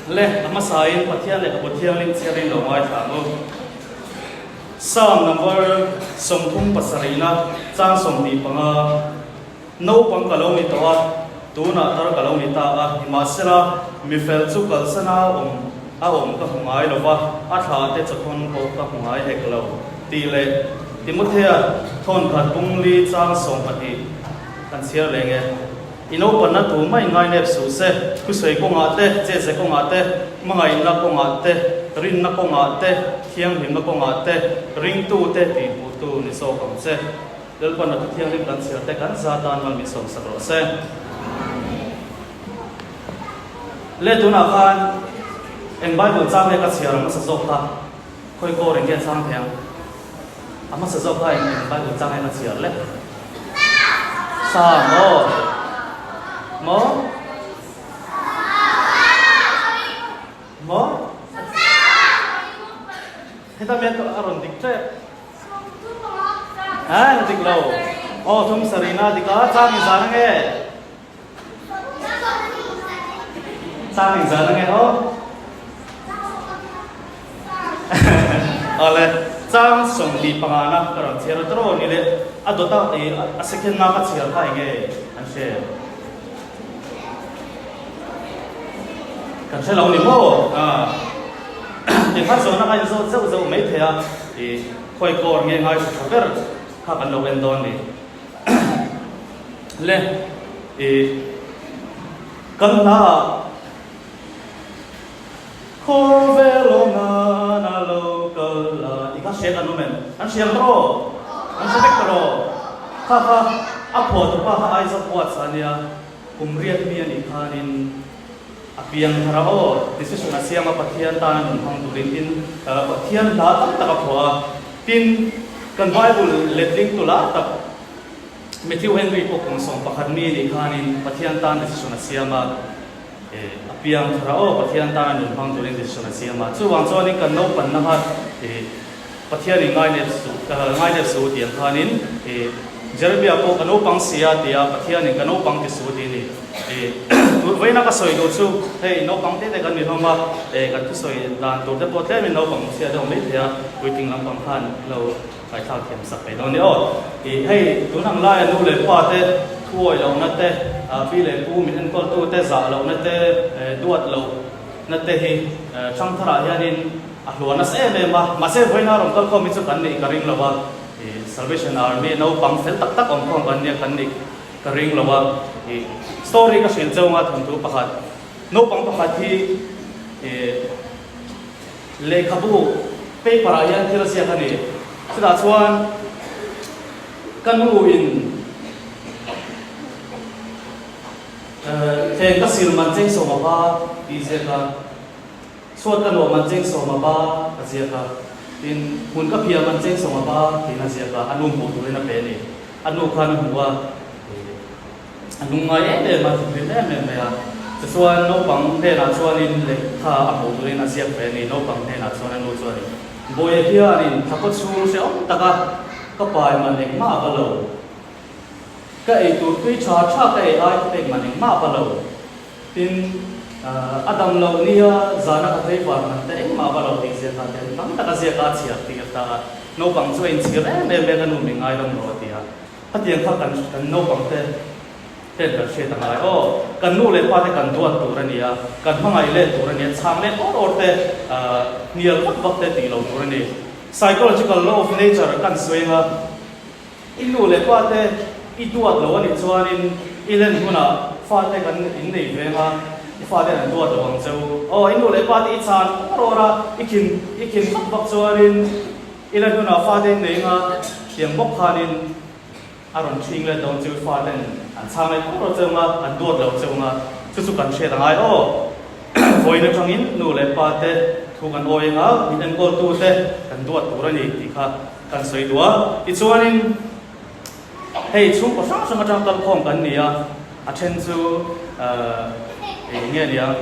Le, a hmasain Pathian lehkhabu thianghlim chhiarin lo ngaithla ang u. Psalm number 37na chang 25, Naupang ka lo ni tawh a, tunah tar ka lo ni ta a, nimahsela, mi fel chu kalsana awm a awm ka hmu ngai lo va, a thla te chawthawn pawh ka hmu ngai hek lo, tih leh Timothea thawnkhat bung li chang 12 kan chhiar leh nge. I naupanna tu mai ngai nep suh se, thusawi kawngah te, chetze kawngah te, hmangaihna kawngah te, rinna kawngah te, thianghlimna kawngah te, ringtute tihhmuhtu ni zawk ang che. Lalpan a thu thianghlim kan chhiar te kan za tan mal min sawmsak rawh se. Le tunah khan eng Bible chang nge ka chhiar a hmasa zawk kha? Khawi kawr eng nge chang thei ang? A hmasa zawk kha eng eng Bible chang nge ka chhiar le? Sa maw? Maw? Maw? Heta mi a rawn dik ṭep. Ha, dik lo. Aw, thum sarina dik a, chang in zan ange. Chang in zan ange aw. Awle, chang 25 na ka rawn chhiar a tawrh ni le a dawta i a second na ka chhiar kha enge an hre. Kan hre lo ni maw? Tikhan zawhna kha in zawt zeuh zeuh mai thei a, i khawi kawr nge ngai hre tha ber kha kan lo en dawn ni. Le, i kan hla ah Khawvel awm nan a lo kal a tih kha hriat an awm em? An hria ang tawh? An hre vek tawh? Kha kha a phuah tupa kha Isaac Watts a nia, kum riat mi a nih khanin a piang thar a aw, decision a siam a Pathian tana nun hmang turin tin Pathian hla tam tak a phuah a, tin kan Bible letling tu lah tak Matthew Henry pawh kum 11 mi a nih khanin Pathian tan decision a siam a. A piang thar a aw, Pathian tana nun hmang turin decision a siam a. Chuvang chuanin kan naupanna kha Pathianin ngainep suh, ngainep suh tih ang khanin Jeremiah pawh ka naupang si a ti a, Pathianin ka naupang ti suh tih a ni. Vawiina ka sawi duh chu hei naupang te te kan ni hlawm a, kan thusawi dan tur te pawh tlemin naupang chhia deuh mai thei a, puitling lampang khan lo Ngaihthlak thiam sak mai dawn ni aw. Ih hei tun ang laia nu leh pa te thuawi lohna te, pi leh pu min enkawltu te zah lohna te, duat lohna te hi Hrangtharah hianin a hluar nasa em em a. Mahse vawiina rawn kal khawm hi chu kan nih ka ring lo a, ih Salvation Army naupang fel tak tak awm khawm kan nia kan nih ka ring lo a. Ih story ka hrilh cheu anga thawnthu pakhat naupang pakhat hi ih Lehkhabu paper ah hian thil a ziak a ni. Chutah chuan ka nu in thleng ka sil man cheng sawma ba tih ziak a, chhuat ka nuah man cheng sawma ba a ziak a, tin hmun ka phiah man cheng sawma ba tiin a ziak a, a nu hmuh turin a pe a ni. A nu khan a hmu a. A lungngai em em a, thinrim em em mai a. Tichuan naupang hnenah chuanin lehkha a hmuh turin a ziak ve a ni. Naupang hnenah chuan a nu chuanin, Bawiha hianin thlakaw chhung hrehawm taka ka pai man engmah a va lo. Ka ei tur tui tha tha ka ei ai ka pek man engmah a va lo. Tin, a dam loh nia zana ka tlei var man te engmah a va lo tih ziak a, ten tam tak a ziak a, a chhiar tir ta a. Naupang chu a inchhir em em mai a, ka nu min ngaidam rawh a ti a. Khatiang kha kan kan naupang te ten kan hriat a ngai aw. Kan nu leh pa te kan duat tur a ni a, kan hmangaih let tur a ni a, chhang leh awr awr te hnial vak vak te tih lo tur a ni. Psychological law of nature kan sawi anga i nu leh pa te i duat lo a nih chuanin i len hunah fate kan innei ve anga i fate an duat lo ang che u. Aw i nu leh pa te i chhan awr awr a, i khin i khin vak vak chuanin I la hnunah fate in nei anga tiang bawk khanin a rawn ṭhing let dawn chu faten an chhang leh tur cheu anga an duat lo cheu anga chu chu kan hriat angai aw. Vawiin aṭangin nu leh pa te thu kan awi anga min enkawltu te kan duat tur a ni tih kha kan sawi duh a. Tichuanin hei chhungkaw hrang hrang aṭang kalkhawm kan ni a, a ṭhen chu eng nge niang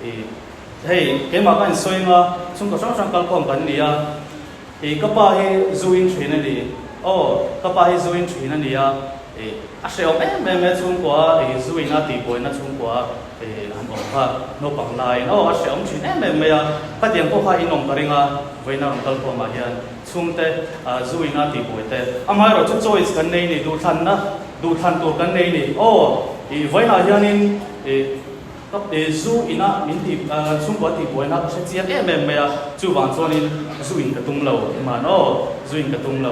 i. Hei, keimah ka insawi anga chhungkaw hrang hrang kalkhawm kan ni a, ih ka pa hi zu in thin a ni, aw ka pa hi zu in thin a ni a, ih a hrehawm em em e chhungkua ih zu in a tihbuaina chhungkua. Han awm kha naupang laiin aw a hrehawm thin em em mai a, khatiang pawh kha in awm ka ring a, vawiina rawn kal khawmah hian chhungte zu ina tihbuai te amaherawh chu choice kan nei ni, duhthlanna duhthlan tur kan nei ni aw ih vawiinah hianin ih ka zu ina min tih chhungkua tihbuaina ka hre chiang em em mai a, chuvang chuanin zu in ka tum lo man aw zu in ka tum lo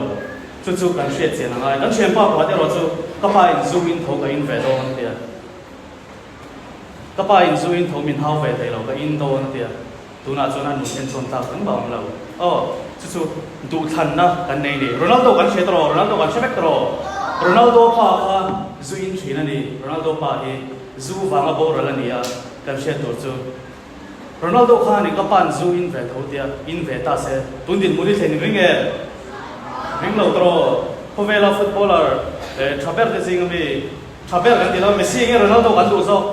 chu chu kan hriat chian a ngai, kan thianpa pakhat erawh chu ka pa in zu in tho ka in ve dawn a tia. Ka pa in zu in tho min hau ve thei lo, ka in dawn a tia. Tunah chuan a nun ensawn tlak engmah awm lo. Aw, chu chu duhthlanna kan nei ni. Ronaldo kan hria tawh, Ronaldo kan hre vek tawh. Ronaldo pa kha zu in thin a ni. Ronaldo pa hi zu vanga boral a ni a, kan hriat tur chu. Ronaldo khan i ka pa'n zu in ve tho tia in ve ta se, tun dinhmun i thlen ring em? Ring lo tawh. Khawvela footballer tha ber te zing ami Tha ber kan ti lo, Messi nge Ronaldo kan duh zawk?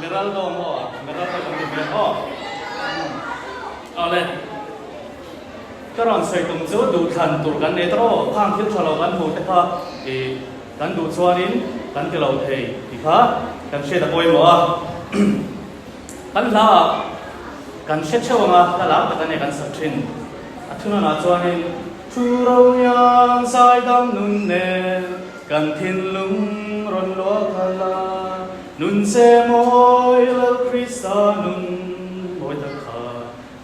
Meraldo maw? Meraldo kan ti ve aw. Awle. Ka rawn sawi tum chu duhthlan tur kan nei tawh aw. Khang thil tha lo kan hmuh te kha i kan duh chuanin kan ti lo thei tih kha kan hriat a pawimawh a. Kan hla ah kan hre theuh ang a, hla lar tak a nia kan sak thin. A thunanah chuanin, Thu ro hian zaidam nun nen kan thinlung rawn luah khalh a, nun che mawi Lal Krista nun mawi tak kha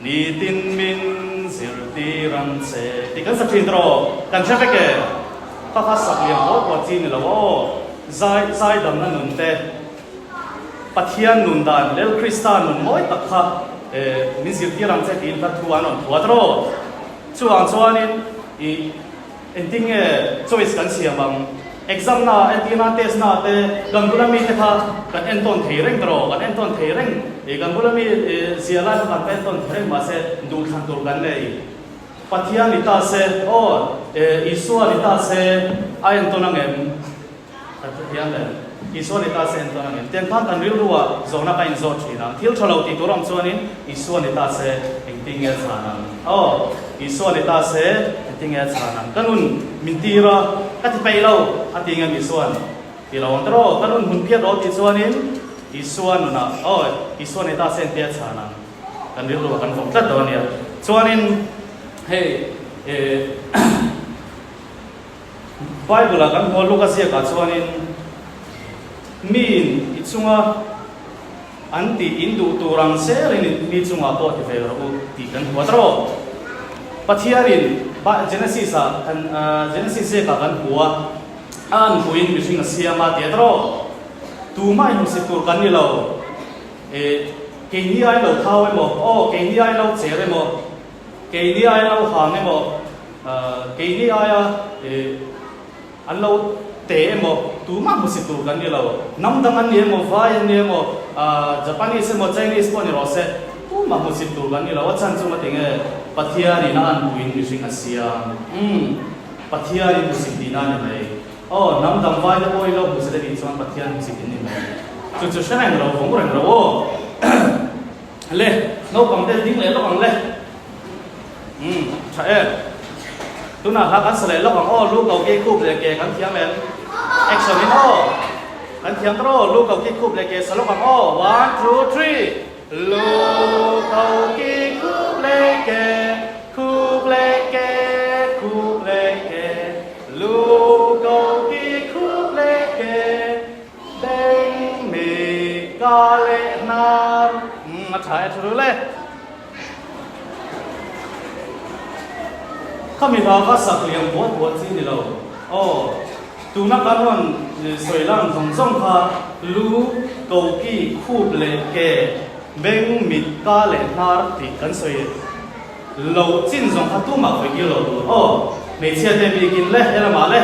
nitin min zirtir ang che tih kan sak thin tawh kan hre vek e. Kha kha sak liam haw haw chi ni lo aw, zai zaidamna nun te. Pathian nun dan Lel Krista nun mawi tak kha min zirtir ang che tiin hla thu an rawn phuat rawh. Chuvang chuanin i engtin nge choice kan siam ang? Exam na entirna test na te kan bula mi te kha kan entawn thei reng ta rawh, kan entawn thei reng. I kan bula mi zia lai kha kan va entawn thei reng mahse duhthlan tur kan nei. Pathian ni ta se aw Isua ni ta se a entawn ang em? Kan thu thiam le. Isua ni ta se en tawn angem? Tiang khan kan rilru ah zawhna ka inzawh thin ang. Thil tha lo tih tur awm chuanin Isua ni ta se engtin nge a chhan ang? Aw, Isua ni ta se engtin nge a chhan ang? Ka nun min tir a, ka ti peih lo a ti ngem Isua'n? Ti lo ang tawh, ka nun hun phiat rawh tih chuanin Isua nunah, aw, Isua ni ta se engtin a chhan ang? Kan rilru ah kan vawm tlat dawn a nia. Chuanin hei eh. Bible-ah kan hmuh a, Luka ziakah chuanin, Miin i chunga an tih in duh tur ang zelin mi chungah pawh ti ve rawh u tih kan hmu a tawh. Pathianin Genesis-ah kan Genesis ziakah kan hmu a, a anpuiin mihring a siam a ti a tawh. Tumah inhmusit tur kan ni lo. Keini ai lo thau emaw, aw keini ai lo cher emaw, Keini aia lo hang emaw, keini aia an lo te emaw, tumah hmusit tur kan ni lo. Hnam dang an ni emaw, vai an ni emaw, Japanese emaw, Chinese pawh ni rawh se, tumah hmusit tur kan ni lo. A chhan chu ngatinge Pathianin a anpuiin mihring a siam. Umm, Pathianin hmusit tihna a ni mai. Aw, hnam dang vai te pawh i lo hmusit a nih chuan Pathian hmusit in ni mai. Chu chu hre reng lo, vawng reng lo aw. Le, naupang te ding leh lawk ang le. Umm, tha em. Tunah hla kan sa leh lawk ang aw, lu ko ki khup leh ke kan thiam em? Action in aw. Kan thiam tawh aw, lu ko ki khup leh ke sa lawk ang aw. One, two, three. Lu ko ki khup leh ke, khup leh ke, khup leh ke. Lu ko ki khup leh ke. Beng mi ka leh hnar. Umm a tha e thu rul e. Khami hla kha sak liam buat buat chi ni lo. Aw, tuna kan rawn sawi lang zawng zawng kha lu, koki, khup leh ke, beng, mit, ka leh hnar tih kan sawi lo chin zawng kha tumah khawih tir lo tur. Aw, hmeichhia te bikin le helamah le.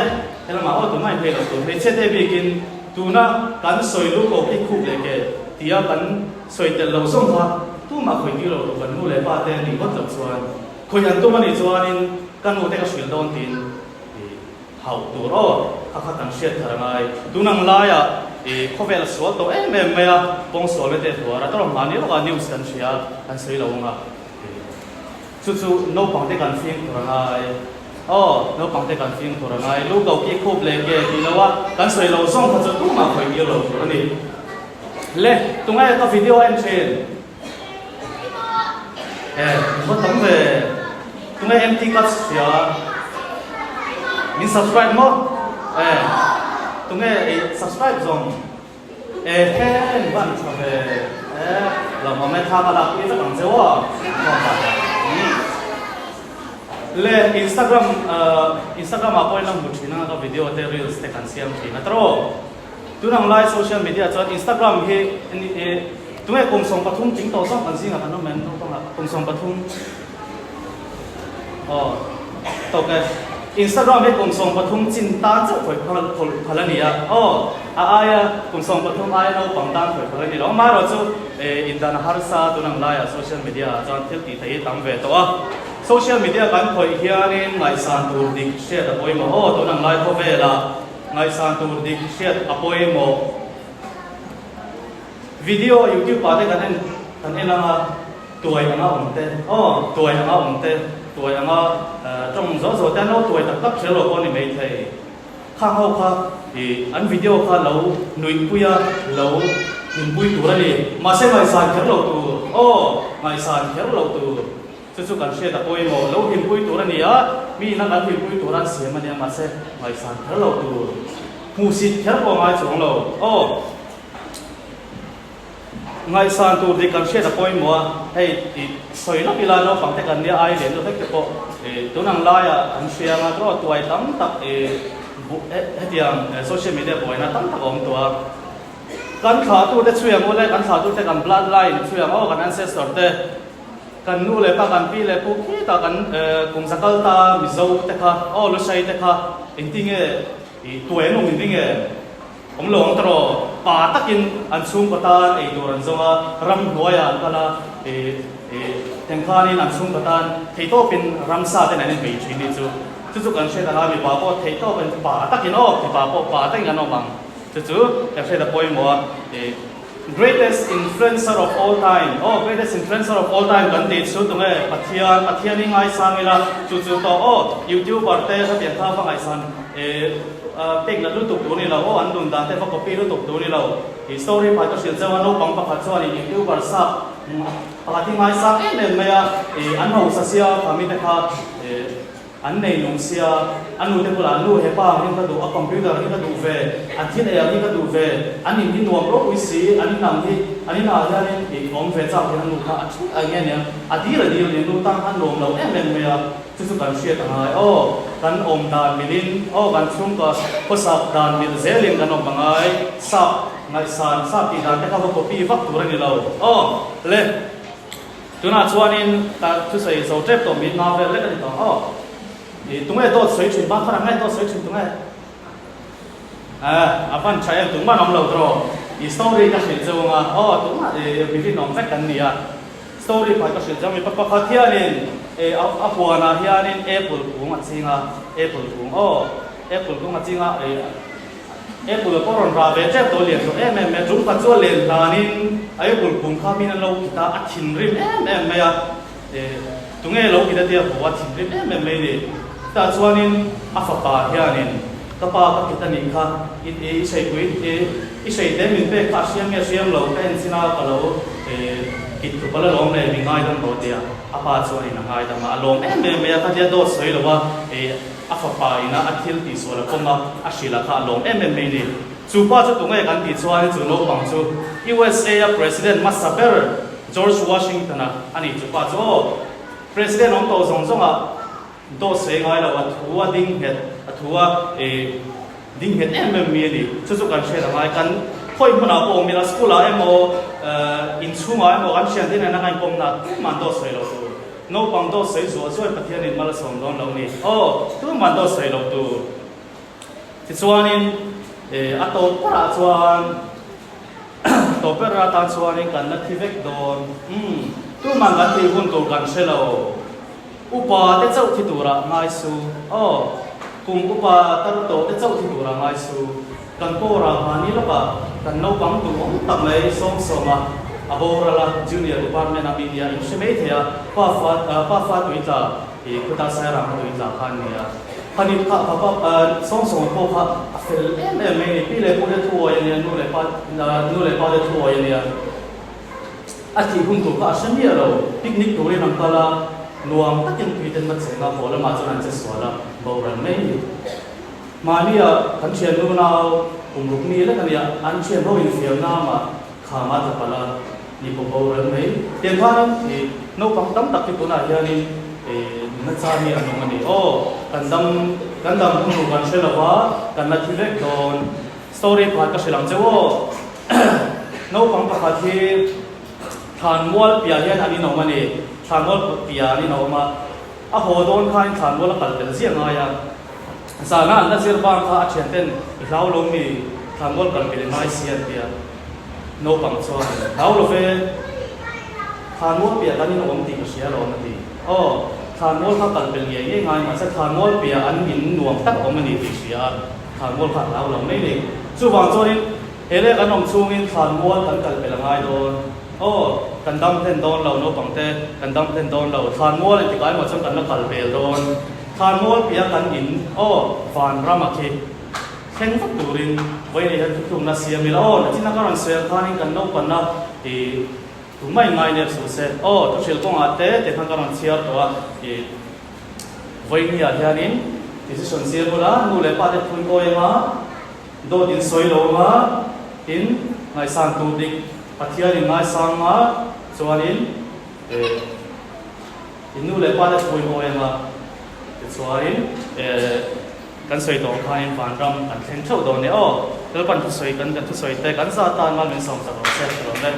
Helamah aw tumah in phei lo tur. Hmeichhia te bikin tuna kan sawi lu ko khi khup leh ke tia kan sawi tel lo zawng kha tumah khawih tir lo tur kan nu leh pa te nih ngawt loh chuan khawih an tum a nih chuanin ka nu te ka hrilh dawn tiin i hauh tur aw kha kha kan hriat thar a ngai. Tun ang laiah i khawvel a sual tawh em em mai a, kawng sual ve te hluar a tawrh hmani lawkah news kan hria kan sawi lo ang a. Chu chu naupang te kan fing tur a ngai. Aw, naupang te kan fing tur a ngai. Lu ko ki khup leh ke tih lo a, kan sawi lo zawng kha chu tumah khawih ngir lo tur a ni. Le, tunge ka video a en thin? E, in va tam ve. Tunge MT Cuts hria? Min subscribe maw? E, tunge i subscribe zawng? E he in van tha ve e lo awm e thla ka lak pui vek ang che aw le Instagram Instagram ah pawhin a hmu thin a ka video te reels te kan siam thin a tawrh tun ang lai social media chuan Instagram hi tunge kum 13 tling tawh zawng kan zingah kan awm em naupangah kum 13 Aw, tawk e. Instagram hi kum 13 chin tan chauh khawih phal phal a ni a. Aw, a aia kum 13 aia naupang tan khawih phal a ni lo. Amaherawhchu indan a harsa tun ang laiah social media ah chuan thil tih theih hi tam ve tawh a. Social media kan khawih hianin ngaihsan tur dik hriat a pawimawh. Aw, tun ang lai khawvelah ngaihsan tur dik hriat a pawimawh. Video YouTube ah te kan en kan en ang a. Tuai anga awm te, aw, tuai anga awm te, tuai anga tawng zawh zawh te an lo tuai tak tak zel lo pawh a ni maithei. Khang ho kha i an video kha lo nuihpui a, lo hlimpui tur a ni. Mahse ngaihsan kher lo tur, aw, ngaihsan kher lo tur. Chu chu kan hriat a pawimawh. Lo hlimpui tur a ni a, mi ina kan hlimpui tur an siam a nia, mahse ngaihsan kher lo tur. Hmuhsit kher pawh a ngai chuang lo, aw. Ngaihsan tur dik kan hriat a pawimawh a, hei i sawi lawk ila naupang te kan nia ai leh nu vek te pawh i tun ang laiah an hria anga draw tuai tam tak i hetiang social media buaina tam tak a awm tawh a. Kan thlahtu te chhui ang u le, kan thlahtu te kan blood line chhui ang aw, kan ancestor te, kan nu leh pa kan pi leh pu khitah kan kum za kal ta Mizo te kha aw Lushai te kha engtinge i tuai an awm in ring em? Awm lo ang tawh, pa takin an chhungkaw tan ei tur an zawng a, ramhnuaiah an kal a, ih ih tengkhanin an chhungkaw tan theihtawpin ramsa ten an inbei thin ni chu. Chu chu kan hriat ang a, mipa pawh theihtawpin pa takin aw, mipa pawh pa takin an awm ang. Chu chu kan hriat a pawimawh a, ih Greatest influencer of all time, aw greatest influencer of all time kan tih chu tunge Pathian, Pathian hi ngaisang ila chu chu tawh aw, youtuber te hetiang kha va ngaihsan ih Pek nat lutuk tur ni lo aw, an nun dan te va copy lutuk tur ni lo. I story pakhat ka hrilh chauh a, naupang pakhat chuanin youtuber sap pakhat hi ngaisang em em mai a, i an hausa sia kha mite kha an nei nung sia, a nu te bulah nu hepa ang hian ka duh, a computer hi ka duh ve, an thil ei ang hi ka duh ve, an in hi nuam ropui si, an in ang hi, an inah hianin i awm ve chak hian a nu kha a thut a nge nia, a dil a dil a nia, nu tang khan nuam lo em em mai a. Chu chu kan hriat a ngai aw, kan awm dan milin aw, kan chhungkaw khawsak dan mil zelin kan awm a ngai, sap ngaihsan, sap tih dan te kha va copy vak tur a ni lo aw. Le, tunah chuanin ka thusawi zo tep tawh min nga vel lek a ni tawh aw. I tunge dawt sawi thin, bang khan ang nge dawt sawi thin tunge? Eh, a van tha em, tungman awm lo tawh, i story ka hrilh cheu anga aw, tungah i mi rinawm vek kan ni a. Story pakhat ka hrilh chang mipa pakhat hianin eh a huanah hianin apple kung a ching a, apple kung aw, apple kung a ching a eh apple pawh rawn rah ve tep tawh lian tawh em em mai a, tum khat chu a len hlanin a apple kung kha min an lo kit a, a thinrim em em mai a, eh tunge lo kit a tia haw a thinrim em em mai a ni. Chutah chuanin a fapa hianin ka pa ka kit a nih kha i i saipui i i saite min pek kha a hriam nge hriam lo ka en chin a ka lo eh Kit thu pal a lawm le, mi ngaidam rawh tia a pa chuanin a ngaidam a, a lawm em em mai a, khatia dawt sawi lo a, ih a fapa ina a thil tihsual a pawm a, a hrilh a kha a lawm em em mai a ni. Chu pa chu tunge kan tih chuanin chu naupang chu USA a President hmasa ber George Washington-a a ni chu pa chu aw, President awm tawh zawng zawng ah Dawt sawi ngai lo, a thu a ding nghet, a thu a ding nghet em em mi a ni. Chu chu kan hriat a ngai. Kan khawi hmunah pawh awm ila, school ah emaw, inchhungah emaw kan hriat din ena kan inkawmna tuman dawt sawi lo tur. Naupang dawt sawi zuah zuahin Pathianin mal a sawm dawn lo ni. Aw, tuman dawt sawi lo tur. Tichuanin a tawp berah chuan tawp ber atan chuanin kan la thi vek dawn. Umm, tuman kan thih hun tur kan hre lo. Upa te chauh thi turah ngai su. Aw, kum upa tar tawh te chauh thi turah ngai su. Kan pawrah mahni lawkah kan naupang duh awm tak mai sawm sawm a. a boral a, Junior Department a mi nia in hre mai thei a, pa fa pa fa tui tla i khuta Sairang a tui tla kha an ni a. Khanih kha pa pa Sawngsawng pawh kha a fel em em mai a ni, pi leh pu te thuawi a nia, nu leh pa nu leh pa te thuawi a nia. A thih hun tur kha a hre miah lo, picnic turin an kal a, nuam takin tuiten va cheng a, haw lamah chuan an che sual a, boral mai a ni. Mahnia kan thian nu nau kum ruk mi lek a nia, an thian ho infiam na amah kham a tla palh a, ni pawh boral mai. Tiang khanin ih naupang tam tak hi tunah hianin ih nunna chan hi an awm a ni. Aw, kan dam kan dam hun tur kan hre lo va, kan la thi vek dawn. Story pakhat ka hrilh ang che aw. Naupang pakhat hi thlanmual piah hian an inawm a ni. Thlanmual piah an inawm a, a haw dawn khain thlanmual a kal tel ziah ngai a. Zana an la zir bang kha a thianten i hlau lo mi thlanmual kal pel ngai si an ti a. Naupang chuan hlau lo ve, thlanmual piah kan inawm tih ka hria alawm a ti. Aw, thlanmual kha kal pel ngei ngei ngai mahse thlanmual piah an in nuam tak a awm a ni tih hria a, thlanmual kha a hlau lo mai ni. Chuvang chuanin he leh kan awm chhungin thlanmual kan kal pel a ngai dawn. Aw, kan dam hlen dawn lo naupangte, kan dam hlen dawn lo. Thlanmual engtikah emaw chuan kan la kal pel dawn. Thlanmual piah kan in aw vanram a khi thleng vak turin vawiin hian thuthlukna siam ila aw nachina ka rawn sawi ang khanin kan naupanna i tumah in ngai nep suh se aw thuhrilh kawngah te te khan ka rawn chhiar tawh a i vawiin ah hianin decision siam ula nu leh pa te phun kawi anga dawt in sawi lo anga tin ngaihsan tur dik Pathian in ngaisang anga chuanin i I nu leh pa te thu in awi anga tichuanin kan sawi tawh ang khanin vanram kan thleng theuh dawn e aw. Lalpan thusawi kan kan thusawi te kan zat tan mal min sawm tak rawh se ka lawm e.